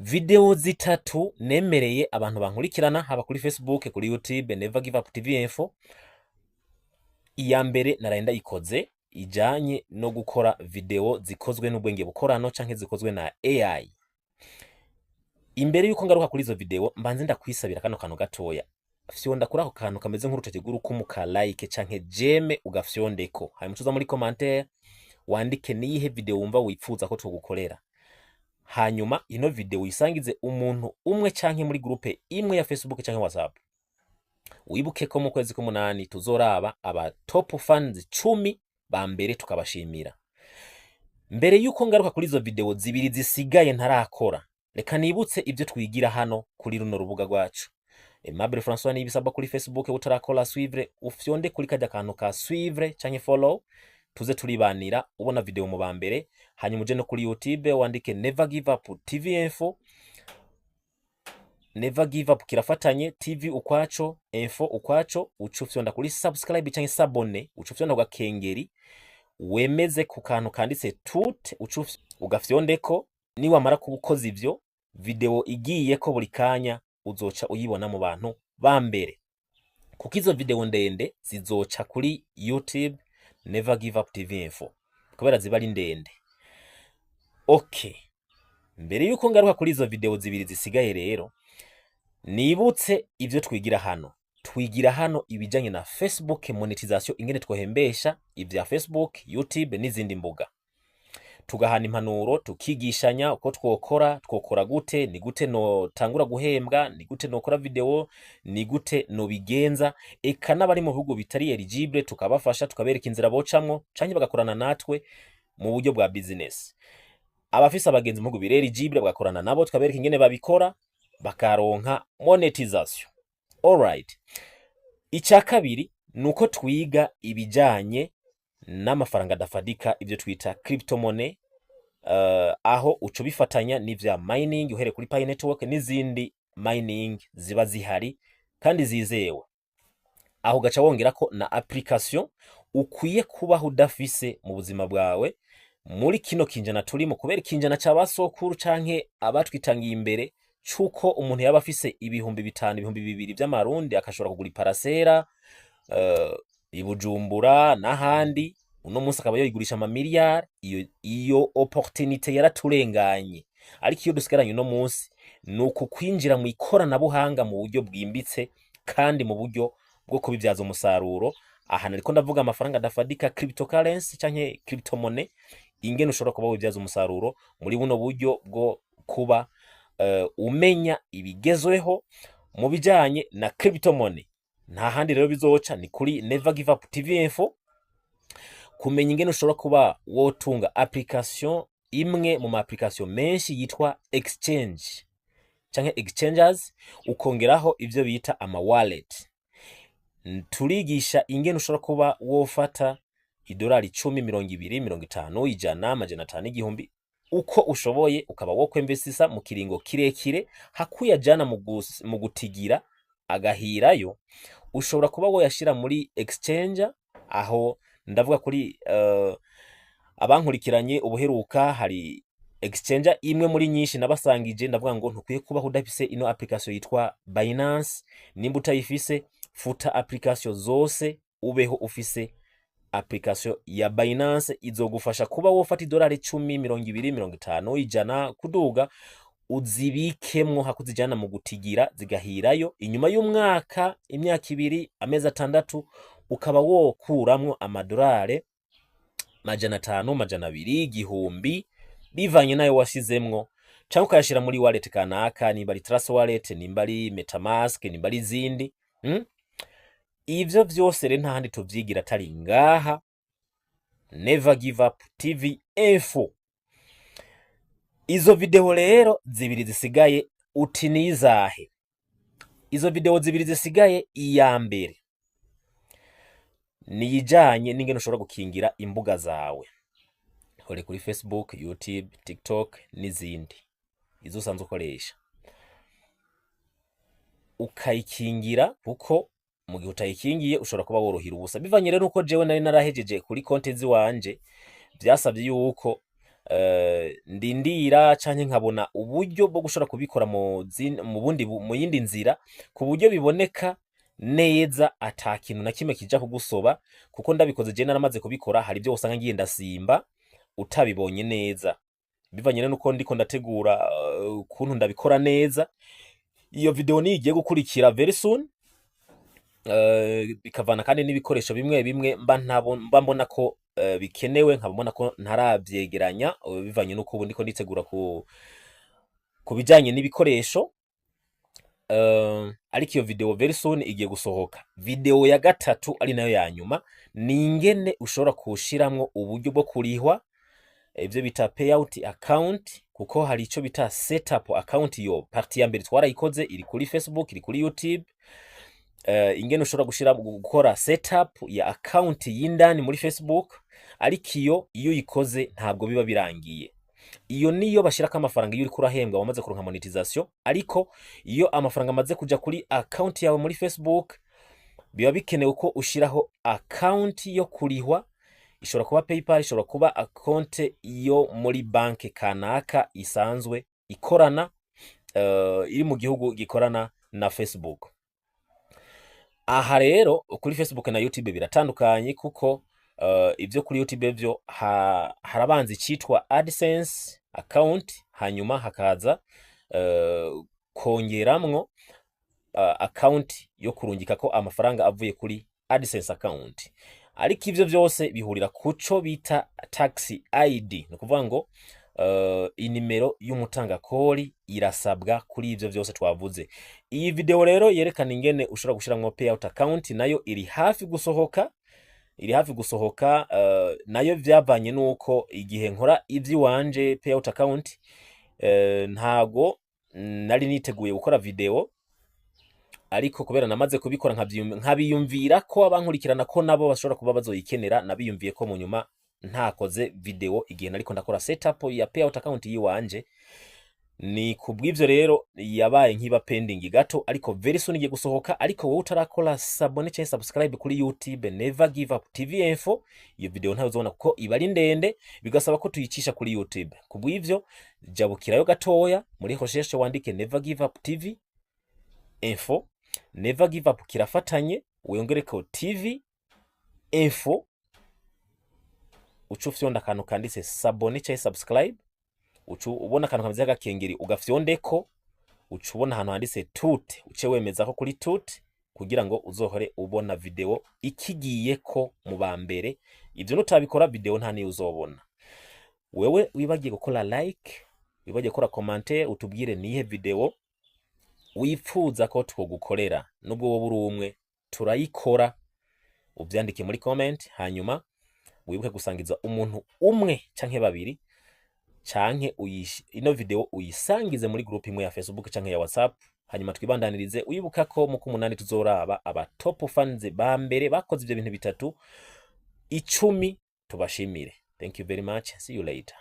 Video zitatu nemereye abantu bankurikirana, haba kuri Facebook, kuri YouTube Never Give Up TV Info. Iya mbere naraye ndayikoze, ijanye no gukora video zikozwe n'ubwenge bukorano canke zikozwe na AI. Imbere yuko ngaruka kuri izo video, mbanze ndakwisabira kano kantu gatoya: fyonda kuri ako kantu kameze nk'urutoki rw'urukumu ka like canke j'aime, ugafyondeko, hanyuma ucuza muri commentaire wandike niyihe video wumva wipfuza ko twogukorera. Hanyuma ino video uyisangize umuntu umwe canke muri groupe imwe ya Facebook canke WhatsApp. Wibuke ko mu kwezi k'umunani tuzoraba aba top fans 10 ba mbere, tukabashimira. Mbere yuko ngaruka kuri izo video zibiri zisigaye ntarakora, reka nibutse ibyo twigira hano kuri runo rubuga rwacu. Aimable François Nibisabwa kuri Facebook, utarakora suivre, ufyonde kuri kajya kantu ka suivre canke follow, tuze turibanira, ubona video mu ba mbere. Hanyuma uje no kuri YouTube wandike Never Give Up TV Info. Never Give Up kirafatanye, TV ukwaco, Info ukwaco. Uca ufyonda kuri subscribe canke s'abonner, uca ufyonda ku gakengeri, wemeze ku kantu kanditse tout, uca ugafyondeko. Niwamara kuba ukoze ivyo, video igiyeko buri kanya uzoca uyibona mu bantu ba mbere, kuko izo video ndende zizoca kuri YouTube Never Give Up TV Info, kubera ziba ari ndende. Okay, mbere yuko ngaruka kuri izo video zibiri zisigaye rero, nibutse ivyo twigira hano. Twigira hano ibijanye na Facebook monetization, ingene twohembesha ivya Facebook, YouTube n'izindi mbuga, tugahana impanuro, tukigishanya uko twokora, twokora gute, ni gute notangura guhembwa, ni gute nokora video, ni gute nobigenza. Eka n'abari mu bihugu bitari eligible tukabafasha, tukabereka inzira bocamwo canke bagakorana natwe mu buryo bwa business. Abafise abagenzi mu bihugu biri eligible bagakorana nabo, tukabereka ingene babikora bakaronka monetization. Alright, icya kabiri ni uko twiga ibijanye n'amafaranga adafadika, ibyo twita cryptomonnaie, aho uca ubifatanya n'ivya mining uhereye kuri Pi Network n'izindi mining ziba zihari kandi zizewe. Aho ugaca wongera ko na application ukwiye kubaho udafise mu buzima bwawe muri kino kinjana turimo, kubera ikinjana ca basokuru canke abatwitangiye imbere cuko umuntu yaba afise 5000, 2000 vy'amarundi akashobora kugura iparasera i Bujumbura n'ahandi, uno munsi akaba yoyigurisha amamiliyari. Iyo opportunité yaraturenganye, ariko iyo dusigaranye uno munsi ni uku kwinjira mu ikoranabuhanga mu buryo bwimbitse kandi mu buryo bwo kubibyaza umusaruro. Aha nariko ndavuga amafaranga adafadika, cryptocurrency canke cryptomonnaie, ingene ushobora kuba wibyaza umusaruro muri buno buryo bwo kuba umenya ibigezweho mu bijanye na cryptomonnaie. Nta handi rero bizoca, ni kuri Never Give Up TV Info. Kumenya ingene ushobora kuba wotunga application imwe mu ma application menshi yitwa exchange canke exchanges, ukongeraho ivyo bita ama wallet. Turigisha ingene ushobora kuba wofata idolari 10, 20, 50, 100, 500, 1000, uko ushoboye, ukaba wokwemvesisa mu kiringo kirekire hakuyajana mu gutigira agahirayo. Ushobora kuba woyashira muri exchange. Aho ndavuga kuri abankurikiranye ubuheruka, hari exchange imwe muri nyinshi nabasangije, ndavuga ngo ntukwiye kubaho udafise ino application yitwa Binance. Nimba utayifise, futa application zose, ubeho ufise application ya Binance. Izogufasha kuba wofata idolari 10, 20, 50, 100 kuduga, uzibikemwo hakuzijana mu gutigira zigahirayo. Inyuma y'umwaka, imyaka 2, amezi 6, ukaba wokuramwo amadolari 500, 200, 1000, bivanye nayo washizemwo, canke ukayashira muri wallet kanaka, nimba ari Trust Wallet, nimba ari MetaMask, nimba ari izindi. Ivyo vyose rero nta handi tuvyigira atari ngaha Never Give Up TV Info. Izo video rero zibiri zisigaye, uti nizahe izo video zibiri zisigaye? Iya mbere niyijanye n'ingene ushobora gukingira imbuga zawe, hore kuri Facebook, YouTube, TikTok n'izindi izo usanzwe ukoresha, ukayikingira, kuko mu gihe utayikingiye ushobora kuba worohera ubusa. Bivanye rero nuko jewe nari narahejeje kuri konti ziwanje, vyasabye yuko Ndindira canke nkabona uburyo bwo gushobora kubikora mu bundi mu yindi nzira, ku buryo biboneka neza, ata kintu na kimwe kija kugusoba, kuko ndabikoze je naramaze kubikora, hari ibyo usanga ngiye ndasimba utabibonye neza, bivanye rero nuko ndiko ndategura ukuntu ndabikora neza. Iyo video niyo igiye gukurikira very soon. Bikavana kandi n'ibikoresho bimwe bimwe mba mbona ko bikenewe, nkaba mbona ko ntaravyegeranya, bivanye nuko ubu ndiko nditegura ku bijanye n'ibikoresho. Ariko iyo video very soon igiye gusohoka. Video ya gatatu, ari nayo ya nyuma, ni ingene ushobora kushiramwo uburyo bwo kurihwa, ivyo bita payout account, kuko hari ico bita setup account. Yo partie ya mbere twarayikoze, iri kuri Facebook, iri kuri YouTube, ingene ushobora gushira gukora setup ya account y'indani muri Facebook. Ariko iyo uyikoze ntabwo biba birangiye. Iyo niyo bashirako amafaranga iyo uriko urahembwa, wamaze kuronka monetization. Ariko iyo amafaranga amaze kuja kuri account yawe muri Facebook, biba bikenewe ko ushiraho account yo kurihwa. Ishobora kuba PayPal, ishobora kuba account yo muri banki kanaka isanzwe ikorana, iri mu gihugu gikorana na Facebook. Aha rero kuri Facebook na YouTube biratandukanye, kuko ivyo kuri YouTube vyo harabanza icitwa AdSense account, hanyuma hakaza kongeramwo account yo kurungikako amafaranga avuye kuri AdSense account. Ariko ivyo vyose bihurira kuco bita tax ID, ni ukuvuga ngo inimero y'umutangakori irasabwa kuri ivyo vyose twavuze. Iyi video rero yerekana ingene ushobora gushiramwo payout account nayo iri hafi gusohoka, iri hafi gusohoka. Nayo vyavanye nuko igihe nkora ivy'iwanje payout account, ntago nari niteguye gukora video, ariko kubera namaze kubikora nkabiyumvira ko abankurikirana ko nabo bashobora kuba bazoyikenera, nabiyumviye ko mu nyuma ntakoze video igihe nariko ndakora setup ya payout account yiwanje. Ni kubw'ivyo rero yabaye nkiba pending gato, ariko very soon igiye gusohoka. Ariko wowe utarakora s'abonner cyangwa subscribe kuri YouTube Never Give Up TV Info, iyo video ntayo uzobona, kuko iba ari ndende, bigasaba ko tuyicisha kuri YouTube. Kubw'ivyo jabukirayo gatoya muri recherche, wandike Never Give Up TV Info. Never Give Up kirafatanye, wiyongereko TV Info, uca ufyonda akantu kanditse s'abonner cyangwa subscribe, uca ubona akantu kameze nk'agakengeri, ugafyondeko, uca ubona ahantu handitse toutes, uce wemeza ko kuri toutes kugira ngo uzohore ubona video ikigiyeko mu ba mbere. Ivyo nutabikora, video nta niyo uzobona. Wewe wibagiye gukora like, wibagiye gukora commentaire, utubwire nihe video wipfuza ko twogukorera. Nubwo wowe uri umwe, turayikora. Uvyandike muri comment, hanyuma wibuke gusangiza umuntu umwe canke babiri, canke ino video uyisangize muri group imwe ya Facebook canke ya WhatsApp, hanyuma twibandanirize. Wibuka ko mu kumunani tuzoraba aba top fans ba mbere bakoze ivyo bintu bitatu 10, tubashimire. Thank you very much, see you later.